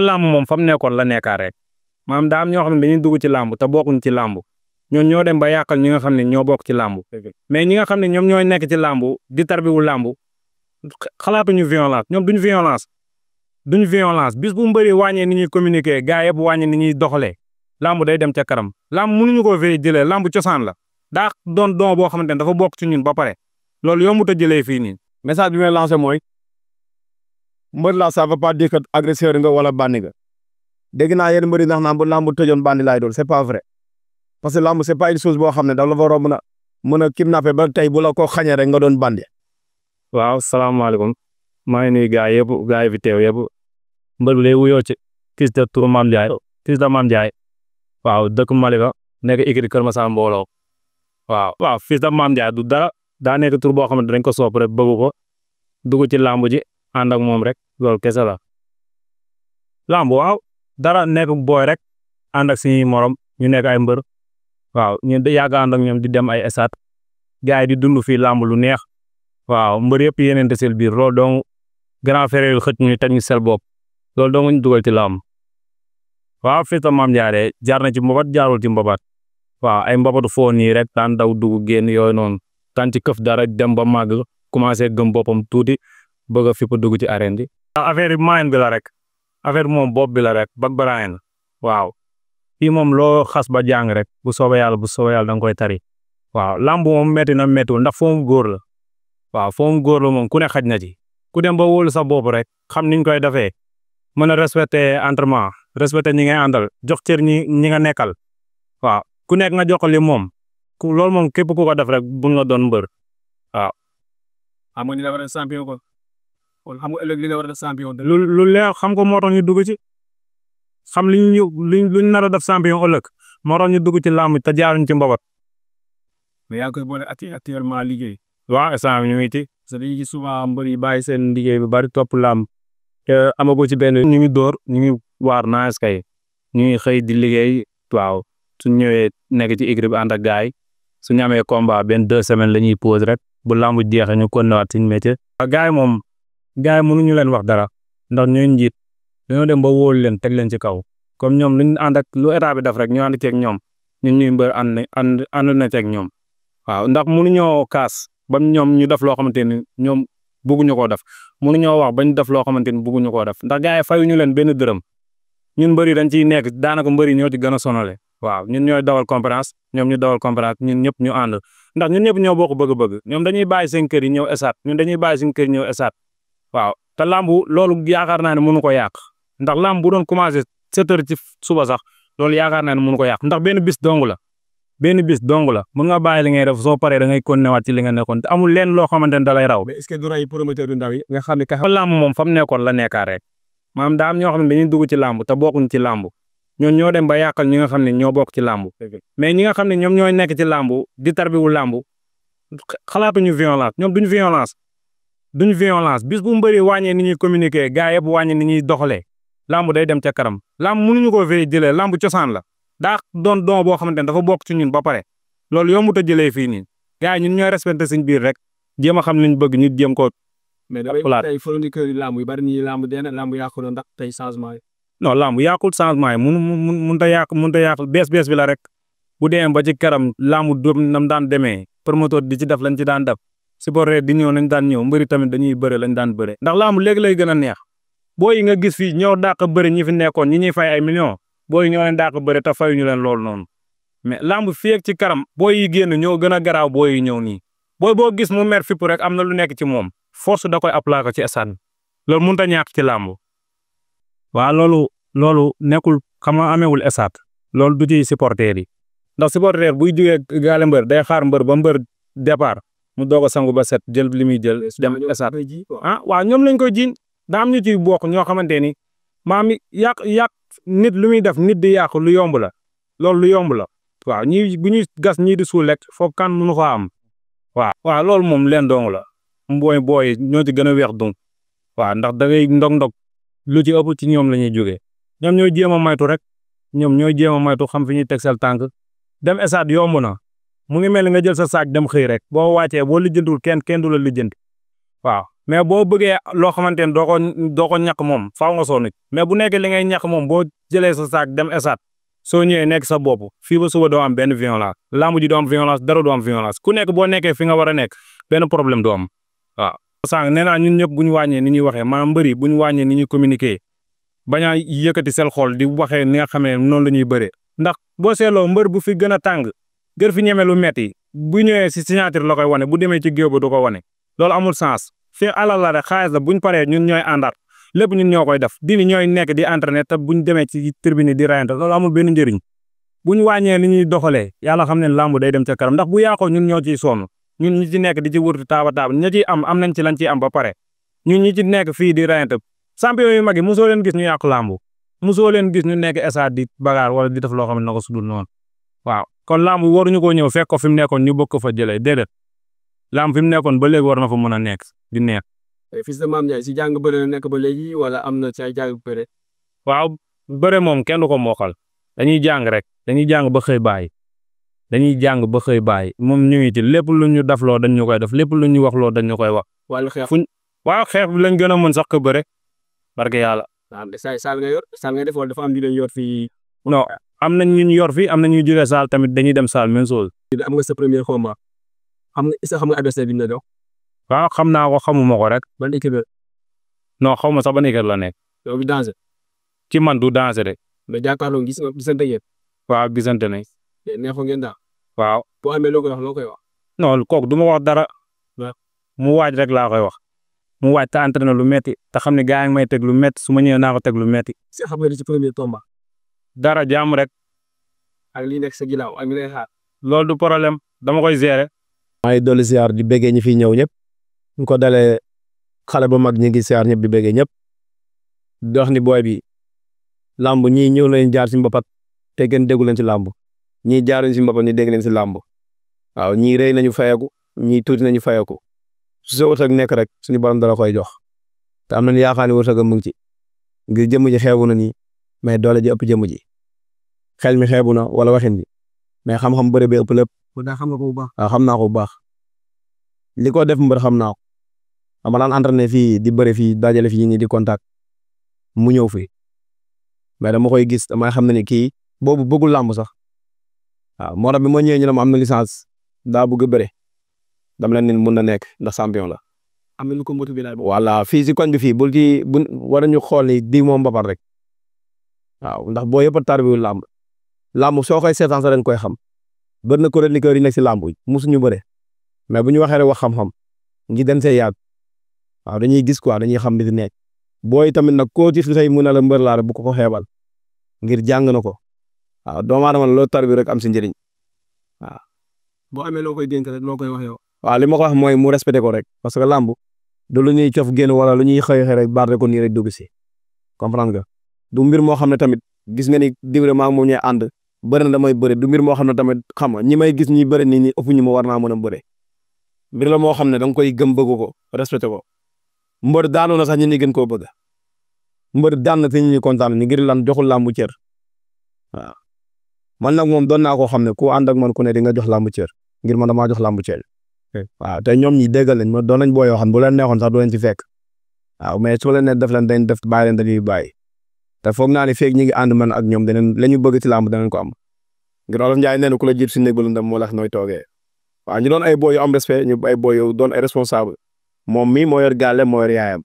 làmb moom fa mu nekkoon la nekkaat rek maanaam daa am ñoo xam ne dañuy dugg ci làmb te bokkuñ ci làmb ñoom ñoo dem ba yàqal ñi nga xam ne ñoo bokk ci làmb mais ñi nga xam ne ñoom ñooy nekk ci làmb di tarbiwu làmb xalaatuñu violence ñoom duñu violence bis bu mbëri wàññee ni ñuy communiquer gars yëpp wàññi ni ñuy doxalee làmb day dem ca kanam làmb mënuñu koo fee jëlee làmb cosaan la daa doon don boo xamante ne dafa bokk ci ñun ba pare loolu yombut a jëlee fii nii. message bi may lancé mooy mbër la ça veut pas dire que agresseur nga wala bandi nga dégg naa yéen mbëri ndax naan bu làmb tëjoon bandi laay doon c'est pas vrai parce que làmb c'est pas une chose boo xam ne dafa la war a mën a kidnapper ba tey bu la ko xañee rek nga doon bandi. waaw salaamaaleykum maa ngi nuyu gars yëpp gars yi fi teew yëpp mbër bi lay wuyoo ci fils de Tour Mame Ndiaye fils de Mame Ndiaye waaw dëkk Malika nekk écurie Kër Masar mbooloo waaw fils de Mame Ndiaye du dara daa nekk tur boo xam ne dañ ko sopp rek bëgg ko dugg ci làmb ji ànd ak moom rek loolu kese la làmb waaw dara nekk booy rek ànd ak suñuy morom ñu nekk ay mbër waaw ñu yàgg ànd ak ñoom di dem ay esat gars yi di dund fii làmb lu neex waaw mbër yëpp yeneen seen biir loolu donc grand frère yu xëcc ñu teg ñu sel bopp loolu donc ñu dugal ci làmb waaw fils de Mame Ndiaye de jaar na ci mbabat jaarul ci mbabat waaw ay mbabatu foo nii rek daan daw dugg génn yooyu noonu daan ci këf dara dem ba màgg commencé gëm boppam tuuti bëgg a fipp dugg ci arène bi. affaire bi moyen bi la rek affaire bi moom bopp bi la rek bag barayen waaw fii moom loo xas ba jàng rek bu soobee yàlla da nga koy tari waaw lamb moom métti na méttiwul ndax foo mu góor la waaw foo mu góor la moom ku ne xaj na ci ku dem ba wóolu sa bopp rek xam niñ koy defee mën a respecté entraînement respecté ñi ngay àndal jox cër ñi nga nekkal waaw ku nekk nga jox li moom loolu moom képp ku ko def rek bu nga doon mbër waaw. xam nga ni la war a champion ko kon xam nga ëllëg li la war a def champion. lu leer xam ko moo tax ñu dugg ci xam luñ nar a def champion ëllëg moo tax ñu dugg ci làmb te jaaruñ ci mbabat. mais yaa ngi koy boole actuellement liggéey. waaw instant bi ñu ngi ci. parce que dañuy gis souvent mbër yi bàyyi seen liggéey bi bari topp làmb te amagu ci benn. ñu ngi dóor ñu ngi waar naas kay ñu ngi xëy di liggéey waaw su ñëwee nekk ci équipe bi ànd ak gars yi su ñu amee combat benn 2 semaines la ñuy pause rek bu làmb jeexee ñu continuer suñu métier. gars yi mënuñu leen wax dara ndax ñooy njiit dañoo dem ba wóolu leen teg leen ci kaw comme ñoom luñ ànd ak lu état bi def rek ñu ànd ceeg ñoom ñun ñuy mbër ànd na ceeg ñoom waaw ndax mënuñoo kaas ba ñoom ñu def loo xamante ni ñoom bëgguñu koo def mënuñoo wax bañ def loo xamante ni bëgguñu koo def ndax gars yi fayuñu leen benn dërëm ñun mbër yi dañ ciy nekk daanaka mbër yi ñoo ci gën a sonale waaw ñun ñooy dawal conférence ñoom ñu dawal conférence ñun ñëpp ñu ànd ndax ñun ñëpp ñoo bokk bëgg-bëgg ñoom dañuy bàyyi seen kër yi ñëw esaat ñun dañuy bàyyi seen kër yi ñëw esaat waaw te lamb loolu yaakaar naa ne mënu ko yàq ndax lamb bu doon commencé 7 heures ci suba sax loolu yaakaar naa ne mënu ko yàq ndax benn bis dong la mën nga bàyyi li ngay def soo paree da ngay continuer waat ci li nga nekkoon te amul leen loo xamante ne da lay raw. mais est-ce que du ray promoteur yu ndaw yi nga xam ne lamb moom fa mu nekkoon la nekkaat rek maanaam daa am ñoo xam ne dañuy dugg ci lamb te bokkuñ ci lamb ñoom ñoo dem ba yàqal ñi nga xam ne ñoo bokk ci lamb mais ñi nga xam ne ñoom ñooy nekk ci lamb di tarbiwu lamb xalaatuñu violence ñoom duñu violence bis bu mbëri wàññee ni ñuy communiquer gars yëpp wàññi ni ñuy doxalee lamb day dem ca kanam lamb mënuñu koo fee jëlee lamb cosaan la daa doon don boo xamante ne dafa bokk ci ñun ba pare loolu yombut a jëlee fii nii gars yi ñun ñooy respecté suñ biir rek jéem a xam liñ bëgg ñu jéem koo. mais damay tey chroniqueur yi lamb yu bari ñi lamb dee na lamb yàqu na ndax tey changement yi. non lamb yàqul changement yi mënut a yàq bees bi la rek bu demee ba ci karam lamb doom nam daan demee promoteur di ci def lañ ci daan def supporter di ñëw nañ daan ñëw mbëri tamit dañuy bëre lañ daan bëre ndax lamb léegi lay gën a neex boo yi nga gis fii ñoo dàq bëre ñi fi nekkoon ñi ñuy fay ay millions boo yi ñoo leen dàq bëre te fayuñu leen loolu noonu mais lamb fii ak ci karam boo yi génn ñoo gën a garaaw boo yi ñëw nii booy boo gis mu mer fipp rek am na lu nekk ci moom force da koy appliquer ci stade loolu mënut a ñàkk ci lamb waaw loolu nekkul xam nga amewul stade loolu du ci supporter yi ndax supporter buy jógee gaale mbër day xaar mbër ba mbër départ mu doog a sangu ba set jël li muy jël dem esaat waaw ñoom lañ koy jiin daa am ñu ciy bokk ñoo xamante ni maam yàq nit lu muy def nit di yàq lu yomb la loolu lu yomb la waaw ñii bu ñuy gas ñii di suul rek foog kan mënu ko am waaw loolu moom leen dong la booy ñoo ci gën a weex donc waaw ndax da ngay ndog lu ci ëpp ci ñoom la ñuy jógee ñoom ñooy jéem a maytu rek ñoom ñooy jéem a maytu xam fi ñuy teg seen tànk dem esaat yomb na mu ngi mel ni nga jël sa saak dem xëy rek boo wàccee boo lijjantul kenn du la lijjanti waaw mais boo bëggee loo xamante ne doo ko ñàkk moom faaw nga sonn mais bu nekkee li ngay ñàkk moom boo jëlee sa saak dem esaat soo ñëwee nekk sa bopp fii ba suba doo am benn violence lamb ji doo am violence dara doo am violence ku nekk boo nekkee fi nga war a nekk benn problème doo am waaw. sànq nee naa ñun ñëpp bu ñu wàññee ni ñuy waxee maanaam mbëri bu ñu wàññee ni ñuy communiquer bañ a yëkkati seen xol di waxee ni nga xamee noonu la ñuy bëree ndax boo seetloo mbër bu fi gën a tàng gër fi ñeme lu metti bu ñëwee si signature la koy wane bu demee ci géew ba du ko wane loolu amul sens fii alal la rek xaalis la buñ paree ñun ñooy àndaat lépp ñun ñoo koy def dini ñooy nekk di entraîner te buñ demee ci tribune di rayante loolu amul benn njëriñ buñ wàññee ni ñuy doxalee yàlla xam ne làmb day dem ca kanam ndax bu yàqoo ñun ñoo ciy sonn ñun ñi ci nekk di ci wërtu taaba ña ciy am nañ ci lañ ciy am ba pare ñun ñi ci nekk fii di rayante champion yu mag yi mosoo leen gis ñu yàq làmb mosoo leen gis ñu nekk esaat di bagaar wala di def loo xam ne na ko sudul noonu waaw kon làmb waruñu ko ñëw fekk ko fi mu nekkoon ñu bëgg ko fa jëlee déedéet làmb fi mu nekkoon ba léegi war na fa mën a nekk di neex. Fils de Mame Ndiaye si jàng bëre la nekk ba léegi wala am na ci ay jàng bëre. waaw bëre moom kenn du ko mookal dañuy jàng rek dañuy jàng ba xëy bàyyi moom ñu ngi ci lépp lu ñu def loo dañ ñu koy def lépp lu ñu wax loo dañ ñu koy wax. wàllu xeex waaw xeex bi lañ gën a mën sax ko bëre barke yàlla. waaw saal nga yor saal nga def wala dafa am ñu leen yor fii. non am nañ ñu yor fii am na ñuy jógee saal tamit dañuy dem saal même chose. am nga sa premier combat xam nga adversaire bi ñu la jox. waaw xam naa ko xamuma ko rek. ban équipe non xaw ma sax ban équipe la nekk. yow bi danger. ci man du danger rek. mais jàkkaarloo gisante ngeen. waaw gisante nañ. neexoo ngeen daal. waaw. boo amee loo koy wax. non kooku du ma wax dara. mu waaj rek laa koy wax. mu waaj te entraîné lu metti te xam ne gaa yi may teg lu metti su ma ñëwee naa ko teg lu metti. si xam nga ci premier combat. dara jàmm rek. ak li nekk sa ginnaaw ak li lay xaar. loolu du problème dama koy gérer. maa ngi dolli siyaar di béggee ñi fi ñëw ñëpp ñu ko dalee xale ba mag ñi ngi siyaar ñëpp di béggee ñëpp di wax ni booy bi làmb ñii ñëw leen jaar si mbapat te gën déggu leen si làmb ñii jaaruñ si mbapat ñu dégg leen si làmb waaw ñii rëy nañu fayeku ñii tuuti nañu fayeku su sa wërsëg nekk rek suñu borom dala koy jox te am nañu yaakaar ni wërsëg mu ngi ci ngir jëmm ji xeebu na nii mais doole ji ëpp jëmm ji xel mi xeebu na wala waxin bi mais xam-xam bëre bi ëpp lépp. daa xam nga ko bu baax. waaw xam naa ko bu baax li ko def mbër xam naa ko dama daan entraîné fii di bëre fii dajale fii nii di contact mu ñëw fii mais dama koy gis damay xam ne ni kii boobu bëggul làmb sax waaw moo tax bi ma ñëwee ñu ne ma am na licence daa bëgg a bëre dama leen ni mun na nekk ndax champion la. am na lu ko motivé laay bokk. voilà fii si koñ bi fii bul ci bu war ñu xool ni di moom mbapat rek waaw ndax boo yëpp a tarbiwul làmb soo koy seetaan sax dañ koy xam. bër na chroniqueur yi nekk si làmb yi musuñu bëre mais bu ñu waxee rek wax xam-xam ngi dem see yàgg waaw dañuy gis quoi dañuy xam li fi nekk booy tamit nag koo ci tey mun na la mbër laa rek bu ko xeebal ngir jàng na ko waaw doomu aadama loo tar bi rek am si njëriñ waaw. boo amee loo koy dénk rek loo koy wax yow. waaw li ma ko wax mooy mu respecté ko rek parce que làmb du lu ñuy cof génn wala lu ñuy xëy rek baar ko nii rek dugg si comprendre nga du mbir moo xam ne tamit gis nga ni diwle maa moom ñooy ànd. bëri na damay bëri du mbir moo xam ne tamit xam nga ñi may gis ñuy bëri nii ëpp ñu ma war naa mën a bëre mbir la moo xam ne da nga koy gëm bëgg ko respecté ko mbër daanu na sax ñi gën koo bëgg mbër daan na te ñi kontaan ni ngir lan joxul làmbu cër waaw man nag moom doon naa koo xam ne ku ànd ak man ku ne di nga jox làmbu cër ngir man damaa jox làmbu cër waaw te ñoom ñi déggal nañ ma doon nañ boo yoo xam bu leen neexoon sax doo leen ci fekk waaw mais su leen ne def leen dañ def bàyyi leen dañuy bàyyi te foog naa ne feeg ñi ngi ànd man ak ñoom danañ la ñu bëgg ci làmb danañ ko am ngir Olof Njaay nee na ku la jiit si néeg ba lu ndam moo lax nooy toogee waaw ñu doon ay boy yu am respect ñu ay boy yu doon ay responsable moom mii moo yor gàlle moo yor yaayam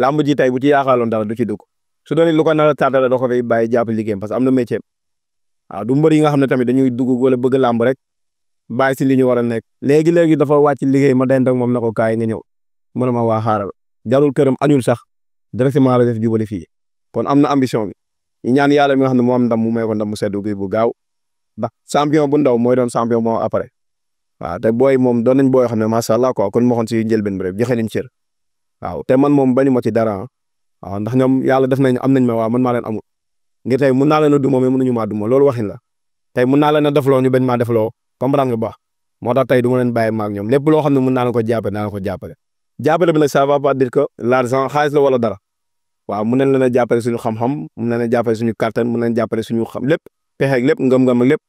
làmb ji tey bu ci yaakaaloon dara du ci dugg su doon lu ko nar a tardé doo ko fay bàyyi jàpp liggéeyam parce que am na métier waaw du mbër yi nga xam ne tamit dañuy dugg wala bëgg làmb rek bàyyi si li ñu war a nekk léegi dafa wàcc liggéey ma dend ak moom na ko kaay nga ñëw mu ne ma waa xaaral jarul këram añul sax directement la def jubali fii kon am na ambition bi ñu ñaan yàlla mi nga xam ne moo am ndam mu may ko ndam mu seddu gi bu gaaw ndax champion bu ndaw mooy doon champion moo après waaw te booy moom doon nañ booy xam ne macha allah quoi kon ma waxoon si njëlbeen bi rek joxe nañ cër waaw te man moom bañu ma ci dara waaw ndax ñoom yàlla def nañ am nañ ma waaw man maa leen amul ngir tey mun naa leen a duma mais mënuñu maa duma loolu waxin la tey mun naa leen a defloo ñu bañ maa defloo comprendre nga baax moo tax tey du ma leen bàyyi maag ñoom lépp loo xam ne mun naa leen ko jàppale naa leen ko jàppale bi nag ça va pas dire que l'argent xaalis la wala dara waaw mun nañ leen a jàppale suñu xam-xam mun nañ leen a jàppale suñu kattan mun nañ jàppale suñu xam lépp pexe ak lépp ngëm-ngëm ak lépp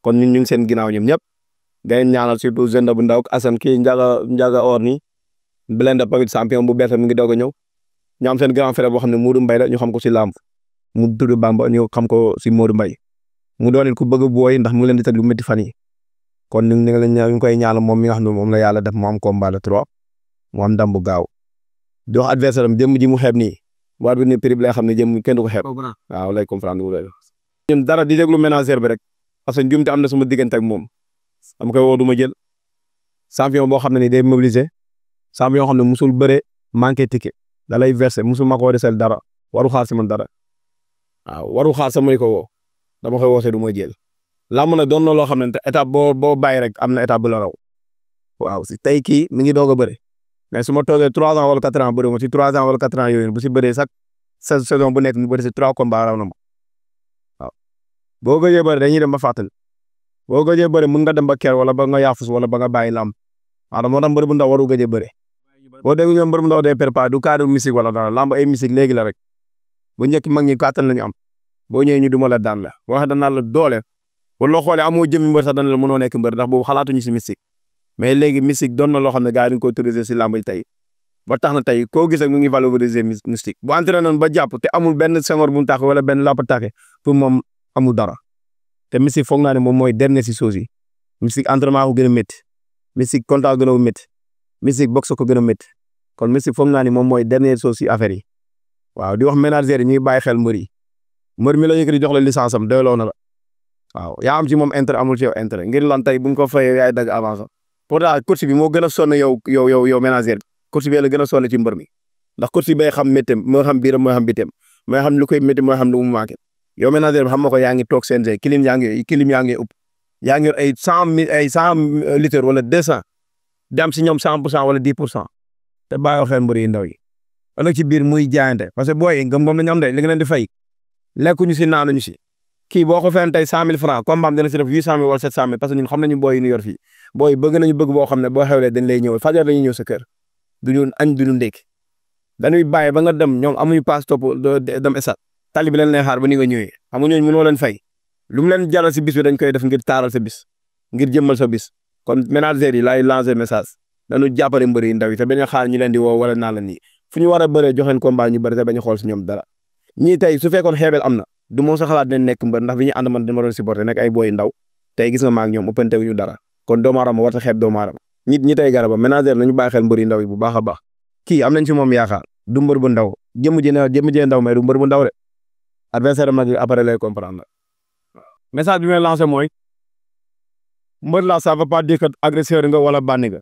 kon ñun ñu ngi seen ginnaaw ñoom ñëpp day ñaanal surtout jeune bu ndaw Assane kii Ndiaga or nii Blende Papit champion bu bees mi ngi doog a ñëw ñu am seen grand frère boo xam ne Modou Mbaye la ñu xam ko si làmb mu tudd Bamba ñu xam ko si Modou Mbaye mu doon ku bëgg booy ndax mu ngi leen di teg lu métti fan yi kon ñu ngi koy ñaanal moom mi nga xam ne moom la yàlla def mu am combat le 3 mu am ndam bu gaaw di wax adversaire am jëmm ji mu xeeb nii war bi ni prix bi lay xam ne jëmm kenn du ko xeeb waaw lay comprendre wu lay ñun dara di déglu ménagère bi rek parce que njumte am na suma diggante ak moom dama koy woo du ma jël champion boo xam ne ni day mobiliser champion yoo xam ne musul bëre manqué ticket da lay verser musul ma koo desel dara waru xaar si man dara waaw waru xaar sa may ko woo dama koy wootee du ma jël làmb nag doon na loo xam ne étape boo bàyyi rek am na étape bu la raw waaw si tey kii mi ngi doog a bëre mais su ma toogee 3 ans wala 4 ans bëre ma si 3 ans wala 4 ans yooyu bu si bëree sax saison bu nekk ñu bëri si 3 combats raw na ma waaw boo gëjee bëri dañuy dem ba fàttali boo gëjee bëri mun nga dem ba ker wala ba nga yaafus wala ba nga bàyyi làmb waaw moo tax mbër bu ndaw waru gëjee bëri boo dégg ñoom mbër bu ndaw day préparé du cadre musique wala dara làmb ay musique léegi la rek bu njëkk mag ñi kàttan lañu am boo ñëwee ñu duma la daan la waxe danaa la doole wala loo xoolee amoo jëmmi mbër sax dana la mënoo nekk mbër ndax boobu xalaatuñu si mystique mais léegi mystique doon na loo xam ne gars yi dañu ko autorisé si làmb yi tey ba tax na tey koo gis ak mu ngi valoriser mystique bu entraîné noonu ba jàpp te amul benn sengoor bu mu tàkk wala benn lapp tàkke pour moom amul dara te mystique foog naa ne moom mooy dernier si choses yi mystique entraînement ko gën a métti mystique contact gën a métti mystique boxe ko gën a métti kon mystique foog naa ne moom mooy dernier chose si affaire yi waaw di wax ménagère yi ñu ngi bàyyi xel mbër yi mbër mi la yëkkati jox la licence am doyloo na la waaw yaa am ci moom intérêt amul ci yow intérêt ngir lan tey bu ñu ko fayee yaay dagg avance pourtant coach bi moo gën a sonn yow ménagère bi coach bi la gën a sonn ci mbër mi ndax coach bi bay xam méttem moo xam biiram moo xam bitem mooy xam lu koy métti mooy xam lu mu manqué yow ménagère bi xam nga ko yaa ngi toog CNG kilim yaa ngi ëpp yaa ngi ay 100 litres wala 200 di am si ñoom 100% wala 10% te bàyyoo xel mbër yi ndaw yi ëllëg ci biir muy jaayante parce que booy yi ngëm-ngëm lañu am de li nga leen di fay lekkuñu si naanuñu si kii boo ko feen tey 100 000 francs combat am dina si def 800 000 wala 700 000 parce que ñun xam nañu booy yi ñu yor fii booy yi bëgg nañu bëgg boo xam ne boo xewlee dañ lay ñëw fajar dañuy ñëw sa kër duñu añ duñu ndékki dañuy bàyyi ba nga dem ñoom amuñu passe topp dem esat tali bi leen lay xaar ba ni nga ñëwee xam nga ñooñu mënoo leen fay lu mu leen jaral si bis bi dañ koy def ngir taaral sa bis ngir jëmmal sa bis kon ménagères yi laay lancer message dañu jàppale mbër yi ndaw yi te bañ a xaar ñu leen di woo wala naa la nii fu ñu war a bëree joxeen combat ñu bëri te bañ a xool si ñoom dara ñii tey su fekkoon xeebel am na du moo sa xalaat dinañ nekk mbër ndax bi ñu ànd man dama doon supporter nekk ay booy ndaw tey gis nga maag ñoom ëppante ñu dara kon doomu aadama war ta xeeb doomu aadama ñi tey garaba ménagère nañu bàyyi xel mbër yi ndaw yi bu baax a baax kii am nañ ci moom yaakaar du mbër bu ndaw jëmm jee ndaw mais du mbër bu ndaw de adversaire am nag après lay comprendre message bi may lancé mooy mbër la ça veut pas dire que agresseur nga wala bandi nga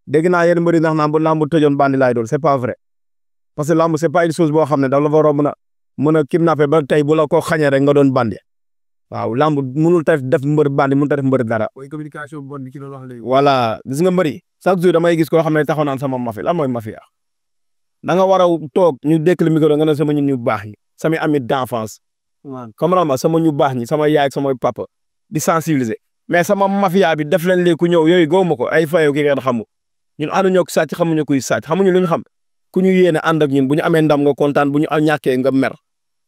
dégg naa yéen mbëri ndax naan bu lamb tëjoon bandi laay doon c'est pas vrai parce que lamb c'est pas une chose boo xam ne da la fa romb na mën a kidnappé ba tey bu la ko xañee rek nga doon bandi waaw lamb mënul def mbër bandi mënul def mbër dara. mooy communication bonne bi ki doon wax léegi. voilà gis nga mbëri chaque jour damay gis koo xam ne taxaw naan sama mafia lan mooy mafia da nga war a toog ñu dékk le micro nga ne sama ñun ñu baax ñi samay ami d'enfance comprends ma sama ñu baax ñi sama yaay ak sama papa di sensibiliser mais sama mafia bi def leen léegi ku ñëw yooyu góob ma ko ay fayo ki ngeen xamu ñun ànduñoo ko sàcc xamuñu kuy sàcc xamuñu lu ñu xam ku ñu yéene ànd ak ñun bu ñu amee ndam nga kontaan bu ñu ñàkkee nga mer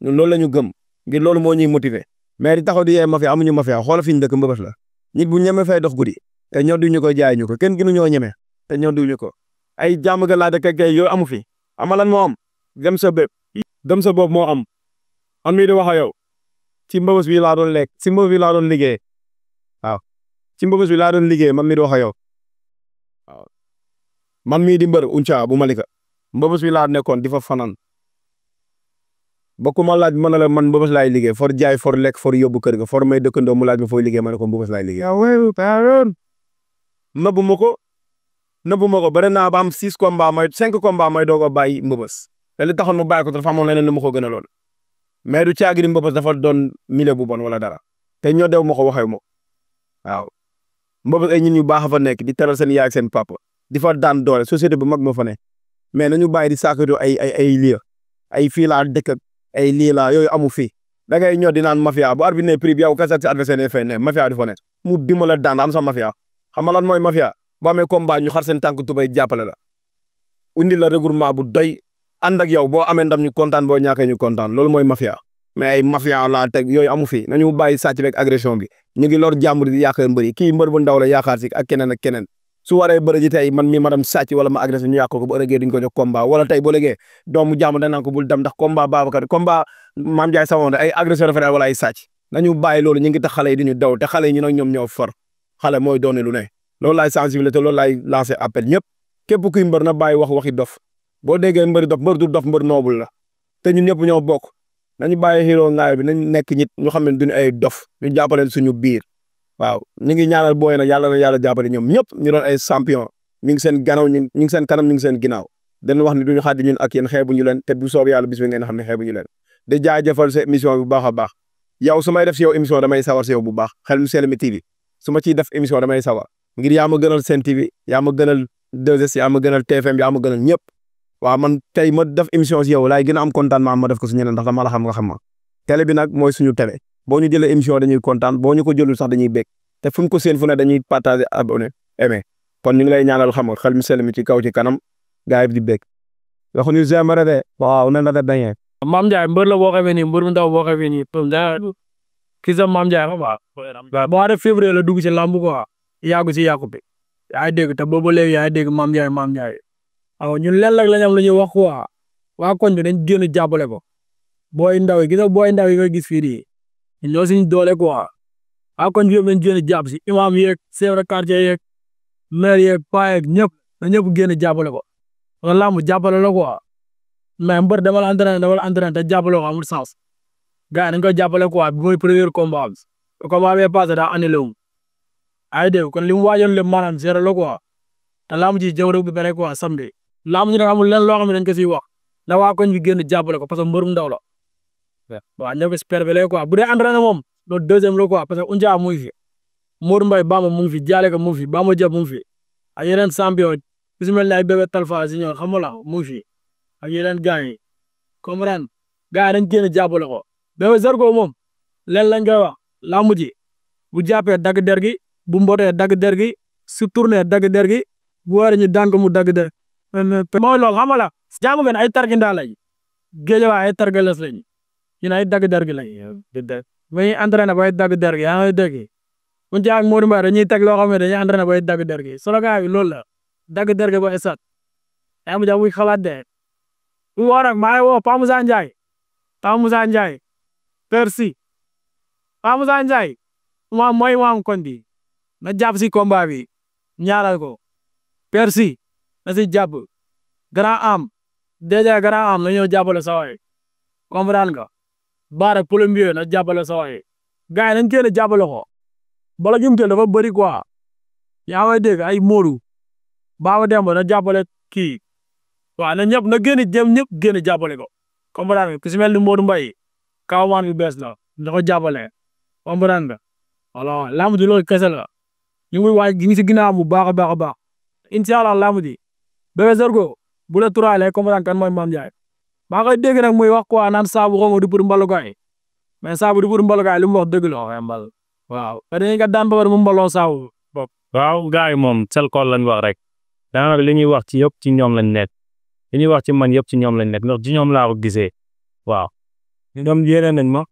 ñun loolu la ñu gëm ngir loolu moo ñuy motiver mais di taxaw di yee mafia amuñu mafia xoola fi ñu dëkk mbëbës la nit bu ñeme fay dox guddi te ñoo duñu ko jaay ñu ko kenn gënu ñoo ñeme te ñoo duñu ko ay jàmm ga laa dëkk kay yooyu amu fi amalan moo am dem sa bépp dem sa bopp moo am man mii di wax ak yow ci mbëbës bi laa doon lekk ci mbëbës bi laa doon liggéey waaw ci mbëbës bi laa doon liggéey man mii di wax ak yow waaw man mii di mbër unca bu Malika mbëbës bi laa nekkoon di fa fanaan ba ku ma laaj ma ne la man mbëbës laay liggéey for jaay for lekk for yóbbu kër ga for may dëkkandoo mu laaj ma fooy liggéey ma ne ko mbëbës laay liggéey. nëbbu ma ko bëri naa ba am 6 combats may 5 combats may doog a bàyyi mbëbës te li taxoon mu bàyyi ko dafa amoon leneen lu ma ko gën a lool mais du caagiri mbëbës dafa doon milieu bu bon wala dara te ñoo dew ma ko waxee ma waaw mbëbës ay ñit ñu baax a fa nekk di teral seen yaay ak seen papa di fa daan doole société bu mag moo fa ne mais nañu bàyyi di saakatu ay lii ay fii laa dëkk ak ay lii laa yooyu amu fii da ngay ñëw di naan mafia bu arbitre ne prix bi yow kese ak sa adversaire ne fay ne mafia di fa ne mu dimbala daan am sa mafia xam nga lan mooy mafia boo amee combat ñu xar seen tànk tubay jàppale la indi la regroupement bu doy ànd ak yow boo amee ndam ñu kontaan boo ñàkkee ñu kontaan loolu mooy mafia mais ay mafia laa teg yooyu amu fi nañu bàyyi sàcc beeg agression bi ñu ngi lor jàmbur di yaakaar mbëri kii mbër bu ndaw la yaakaar si ak keneen su waree bëri ji tey man mii ma dem sàcc wala ma agressé ñu yàq ko bu ëllëgee duñ ko jox combat wala tey boo léegee doomu jàmbur dañ naan ko bul dem ndax combat Babacar combat Mame Ndiaye Savon ay agresseur référé wala ay sàcc nañu bàyyi loolu ñu ngi tax xale yi di ñu daw te xale yi ñu nag ñoom ñoo far xale mooy doone lu ne loolu laay sensibilité loolu laay lancé appel ñëpp képp kuy mbër na bàyyi waxi dof boo déggee mbëri dof mbër du dof mbër noobul la te ñun ñëpp ñoo bokk nañu bàyyi xiiroo ngaay bi nañ nekk ñit ñu xam ne duñu ay dof ñu jàppale suñu biir waaw ñu ngi ñaanal booy nag yàlla na yàlla jàppale ñoom ñëpp ñu doon ay champion ñu ngi seen gannaaw ñu ngi seen kanam ñu ngi seen ginnaaw dañ wax ne duñu xaadi ñun ak yéen xeebu ñu leen te bu soob yàlla bis bi ngeen xam ne xeebu ñu leen di jaajëfal sa émission bi bu baax a baax yow su may def si yow émission damay sawar si yow bu baax Xelum Sell mi TV su ma ciy def émission damay sawar ngir yaa ma gënal Sen TV yaa ma gënal 2S yaa ma gënal TFM yaa ma gënal ñëpp waaw man tey ma def émission si yow laay gën a am contentement ma def ko su ñeneen ndax dama la xam nga xam ma télé bi nag mooy suñu télé boo ñu jëlee émission dañuy kontaan boo ñu ko jëlul sax dañuy bég te fu ñu ko seen fu ne dañuy partager abonné aimé kon ñu ngi lay ñaanal xam nga Xelum Sell mi ci kaw ci kanam gars yi di bég waxuñu j'aimerais de waaw nan la def dañee Mame Ndiaye mbër la boo xamee nii mbër mu ndaw boo xamee nii kii sax Mame Ndiaye xam nga mois de février la dugg ci lamb quoi yàggu si yàqu bi yaa ngi dégg te boobu léegi yaa ngi dégg Mame Ndiaye waaw ñun lenn rek la ñu am lu ñuy wax quoi waa koñ bi dañ génn jàppale ko booy ndaw yi gis nga booy ndaw yi nga gis fii nii ñoo suñu doole quoi waa koñ bi yëpp dañ génn jàpp si imam yeeg chef de quartier yeeg maire yeeg paa yeeg ñëpp na ñëpp génn jàppale ko kon lamb jàppale la quoi mais mbër dama la entraîné te jàppale ko amul sens gars yi dañ koy jàppale quoi bi mooy premier combat bi combat bee passé daa annulé wu ay dégg kon li mu waajoon lépp maanaam zéro la quoi te lamb ji jaww bi bëre quoi samedi lamb ji nag amul lenn loo xam ne dañ ko siy wax na waa koñ bi génn jàppale ko parce que mbër mu ndaw la waaw ñoo ko si pervélé quoi bu dee entraîné moom loolu deuxième la quoi parce que Unja mu ngi fi Modou Mbaye Bamba mu ngi fi Jaale ka mu ngi fi Bamba Diop mu ngi fi ak yeneen champion ku si mel ne ay bébé Talfa si ñoom xam nga la mu ngi fi ak yeneen gars yi comprendre gars yi dañ génn jàppale ko bébé Zarko moom leen lañ koy wax lamb ji bu jàppee dagg der gi bu mbotee dagg der gi su tourné dagg der gi bu waree ñu dànk mu dagg der mooy loolu xam nga la jàmm ngeen ay tarkindaa lañ géejawaay ay targales lañ ñun ay dagg der gi lañ mais entraîné bay dagg der gi yaa ngi dégg bu ñu ak Modou Mbaye dañuy teg loo xam ne dañuy entraîné bay dagg der gi solo gars yi loolu la dagg der gi ba esat yaa mu ja muy xalaat de bu woo nag maa ngi woo Pa Moussa Ndiaye Persi Pa Moussa Ndiaye mooy maam kon bi na jàpp si combat bi ñaaral ko Persi na si jàpp grand am déjà grand am na ñëw jàppale sa waay comprendre nga Baara Plombier na jàppale sa waay gars yi nañ génn jàppale ko bala ñu teel dafa bëri quoi yaa ngi dégg ay Modou Baba Demba na jàppale kii waaw na ñëpp na génn jëm ñëpp génn jàppale ko comprendre nga ku si mel ni Modou Mbaye kawmaan bi bees la na ko jàppale comprendre nga voilà lamb ji loolu kese la ñu ngi waaj gi ngi si ginnaaw bu baax a baax a baax incha allah lamb ji bébé Zarko bu la turaalee comprendre kan mooy Mame Ndiaye maa koy dégg nag muy wax quoi naan saabu xaw ma du pour mbalukaay mais saabu du pour mbalukaay li mu wax dëgg la waxee mbal waaw te dañuy kat daan ba pare mu mbaloo saabu bopp. waaw gars yi moom sel kool lañ wax rek daanaka li ñuy wax ci yëpp ci ñoom lañ nekk li ñuy wax ci man yëpp ci ñoom lañ nekk ndax ci ñoom laa ko gisee waaw ñoom yéene nañ ma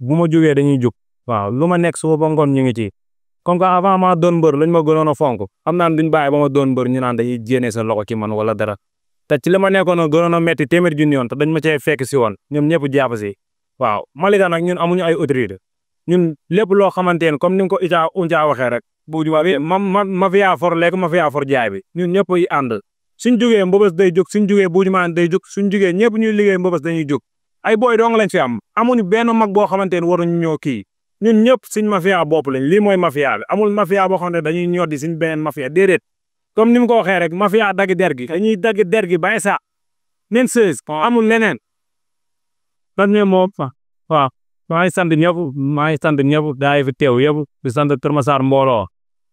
bu ma jógee dañuy jóg waaw lu ma nekk suba ba ngoon ñu ngi ci comme que avant maa doon mbër lañ ma gënoon a fonk xam naa duñ bàyyi ba ma doon mbër ñu naan dañuy jéene sa loxo ci man wala dara te ci li ma nekkoon a gënoon a metti téeméer junni yoon te dañ ma cee fekk si woon ñoom ñëpp jàpp si waaw Malika nag ñun amuñu ay autorité ñun lépp loo xamante ne comme ni nga ko Unja waxee rek bu ma fiyaa for lekk ma fiyaa for jaay bi ñun ñëpp yi ànd suñ jógee mbëbës day jóg suñ jógee buujumaan day jóg suñ jógee ñëpp ñuy liggéey mbëbës dañuy jóg ay booy dong lañ fi am amuñu benn mag boo xamante ne waruñu ñoo kii ñun ñëpp suñ mafia bopp lañ lii mooy mafia bi amul mafia boo xam ne dañuy ñor di suñ beneen mafia déedéet comme ni mu ko waxee rek mafia dagg der gi dañuy dagg der gi ba sa nen sees amul leneen lan ne moom waaw maa ngi sant ñëpp daa fi teew yëpp di sant Kër Massar mbooloo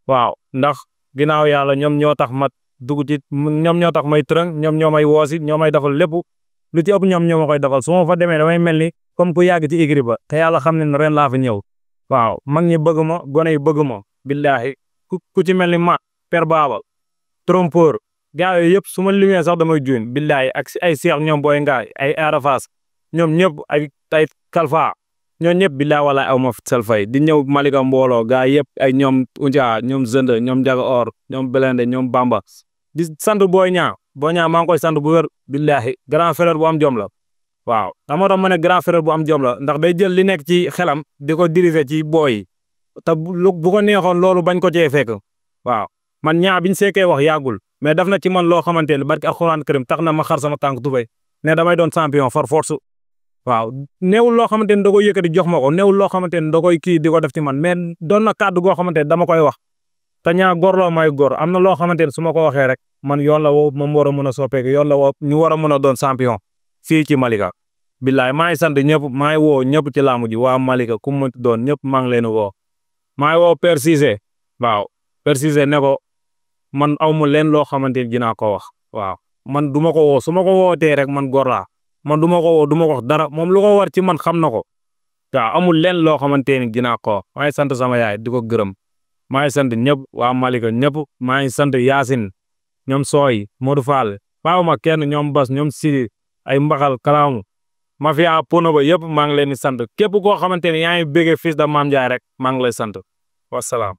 waaw ndax ginnaaw yàlla ñoom ñoo tax ma dugg ci ñoom ñoo tax may tërëng ñoom ñoo may woosi ñoo may defal lépp lu ci ëpp ñoom ñoo ma koy defal su ma fa demee damay mel ni comme ku yàgg ci écurie ba te yàlla xam ne ren laa fa ñëw waaw mag ñi bëgg ma gone yi bëgg ma billaahi ku ci mel ni ma père Baba trompeur gaa yooyu yëpp su ma limee sax damay juin billaahi ak ay seex ñoom booy ngaay ay arafas ñoom ñëpp ay kalfa ñoom ñëpp billaahi wala aw ma sel fay di ñëw Malika mbooloo gaa yëpp ay ñoom Unja ñoom Zënd ñoom Jaga Or ñoom Belende ñoom Bamba di sant booy ñaa maa ngi koy sant bu wér billaahi grand frère bu am jom la waaw dama doon ma ne grand frère bu am jom la ndax day jël li nekk ci xelam di ko diriger ci booy yi te bu ko neexoon loolu bañ ko cee fekk waaw man ñaa biñ seekee wax yàggul mais daf na ci man loo xamante ne barki alxuraan karim tax na ma xar sama tànk tubéy ne damay doon champion far force waaw neewul loo xamante ne da koy yëkkati jox ma ko neewul loo xamante ne da koy kii di ko def ci man mais doon na kàddu goo xamante ne dama koy wax te ñaa góor loo may góor am na loo xamante ne su ma ko waxee rek man yoon la woo moom war a mën a soppeeku yoon la woo ñu war a mën a doon champion fii ci Malika billaay maa ngi sant ñëpp maa ngi woo ñëpp ci laamu ji waa Malika ku mu doon ñëpp maa ngi leen woo maa ngi woo Père Cissé waaw Père Cissé ne ko man aw ma leen loo xamante ni dinaa ko wax waaw man du ma ko woo su ma ko wootee rek man góor laa man du ma ko woo du ma ko wax dara moom lu ko war ci man xam na ko waaw amul leen loo xamante ni dinaa ko wax maa ngi sant sama yaay di ko gërëm maa ngi sant ñëpp waa Malika ñëpp maa ngi sant Yacine ñoom Sooy Modou Fall baaw ma kenn ñoom Bas ñoom Sidi ay mbaxal kalaamu mafia pono ba yëpp maa ngi leen di sant képp koo xamante ne yaa ngi bëggee Fils de Mame Ndiaye rek maa ngi lay sant wasalaam